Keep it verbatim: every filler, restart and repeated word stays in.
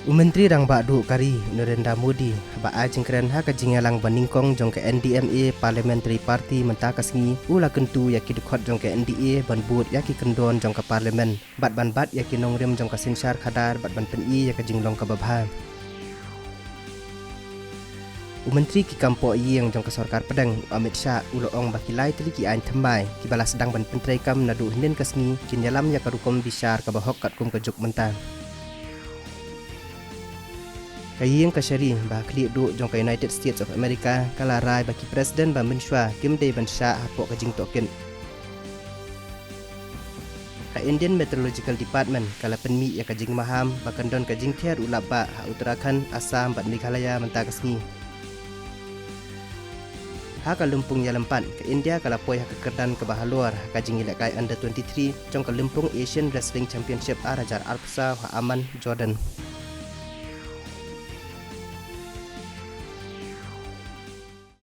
U Myntri Rangbah Duh ka ri, Narendra Modi, haba ai jingkren ha ka jingïalang banyngkong jong ka N D M A Parliamentary Party mynta ka sngi, u la kyntu ïa ki dkhot jong ka N D A ban bud ïa ki kyndon jong ka Parliament bad ban bat ïa ki nongrim jong ka synshar khadar bad ban pyni ïa ka jinglong kaba bha. U Myntri ki kam pohïing jong ka Sorkar Pdeng, u Amit Shah, u la ong ba ki lai tylli ki aiñ thymmai kiba la sdang ban pyntreikam naduh hynnin ka sngi kin ïalam ïa ka rukom bishar kaba hok katkum ka juk mynta. Ka ïing kashari ba ha khlieh duh jong ka United States of America ka la rai ba ki president ba mynshwa kim dei ban shah hapoh ka jingtohkit. Ka Indian Meteorological Department ka la pynmih ïa ka jingmaham ba kan don ka jingther u lap bah ha Uttarakhand, Assam bad Meghalaya mynta ka sngi. Ha ka lympung ïalympat, ka India ka la poi ha ka kyrdan kaba halor ha ka jingïalehkai under twenty-three jong ka lympung Asian Wrestling Championship ar hajar arphew saw ha Amman, Jordan.